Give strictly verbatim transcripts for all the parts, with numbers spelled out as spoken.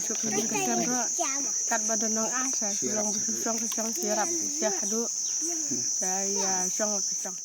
Ka ding ka sem ruh, kat ba don nong ah, sa shu long ba shu shong ka shong, shu rap sha haduh. Sa ïa shong ka shong.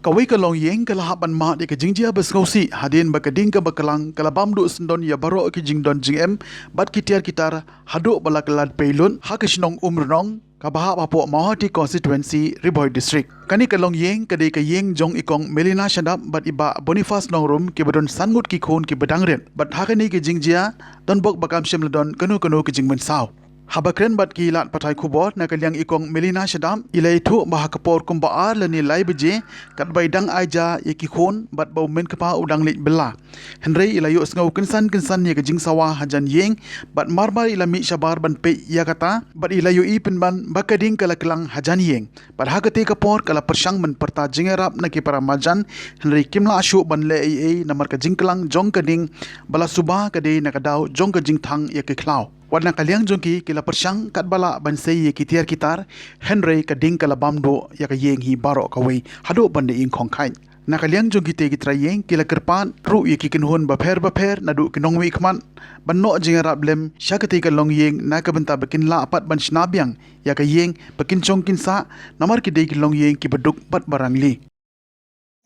Kawei ka longïing ka la hap ban mad ïa ka jingjia ba sngewsih hadien ba ka ding kaba klang ka la bam duh syndon ïa baroh ki jingdon jingem bad ki tiar ki tar haduh ba la kylla pei lut ha ka shnong Umrnong kaba hap hapoh Mawhati Constituency, Ri Bhoi District. Kane ka longïing ka dei ka ïing jong i Kong Melina Shadap bad i Bah Boniface Nongrum kiba don san ngut ki khun kiba dang rit. Bad ha kane ka jingjia don bok ba kam shym la don kano kano ka jingmynsaw. Haba kren bad ki lad pathai khubor na ka liang i Kong Melina Shadap, i la ïathuh ba ha ka por kumba ar lane lai baje, katba i dang ai ja ïa ki khun bad ba u mei kpa u dang leit bylla. Hynrei i la ïohsngew kynsan kynsan ïa ka jingsawa hajan ïing, bad mar mar i la mih shabar ban peit ïa kata, bad i la ïohi pynban ba ka ding ka la klang hajan ïing. Bad ha katei ka por ka la pyrshang ban pyrta jingïarap na ki para marjan, hynrei kim lah shuh ban leh ei ei namar ka jingklang jong ka ding, ba la suba ka dei na ka daw jong ka jingthang ïa ki khlaw. Wat na ka liang jong ki, ki la pyrshang katba lah ban sei ïa ki tiar ki tar, hynrei ka ding ka la bam duh ïa ka ïing hi baroh kawei haduh ban da ïing khongkhait. Na ka liang jong kitei ki trai ïing ki la kyrpad ruh ïa ki kynhun bapher bapher naduh ki nongmihkhmat ban noh jingïarap lem sha katei ka longïing na ka bynta ba kin lah pat ban shna biang ïa ka ïing ba kin shong kin sah, namar ki dei ki longïing kiba duk bad ba rangli.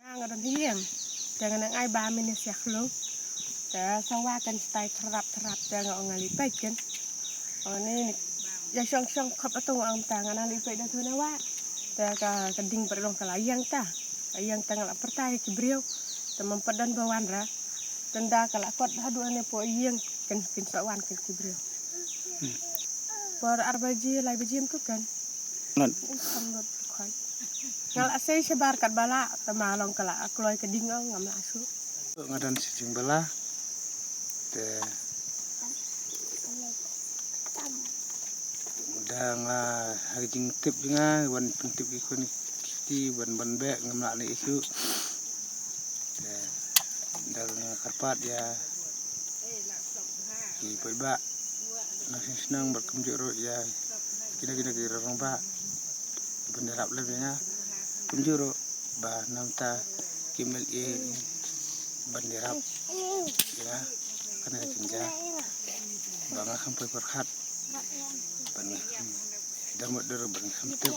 Nga nga don ha ïing. Te nga nang ai ba mine sia khlung. Te sawa kan stai thrap thrap te nga ong nga lipet kan. Ong ni ni. Ïa shong shong khop atong ong ta nga nang lipet da tu na wa. Te ka ka ding perdong ka la ïang ta. Ka ïang ta nga la pyrta ki briew. Te mem pyrdan ba wan ra. Tenda ka la kot haduh ane po ïing kan kin sa wan kan ki briew. Por ar baji lai baji em tu kan. Ngan. Kham lut khoi. Nga la sei shabar katba lah, te ma long ka la kloi ka ding ong, ngam lah shuh. Nga don shi jingbylla. Te da nga ha ka jingtip jong nga, wan pyntip ki khun ki kti, wan ban beh, ngam lah ne issue. Te da nga kyrpad ïa ki paidbah nongshong shnong bad kumjuh ruh ïa kino kino ki rangbah ban ïarap lem ïa nga, kumjuh ruh ba na bynta ki M L A ban ïarap ïa nga. Kane ka jingjia ba nga kham poi pyrkhat, ba nga kham da mut dur, ba nga kham tip.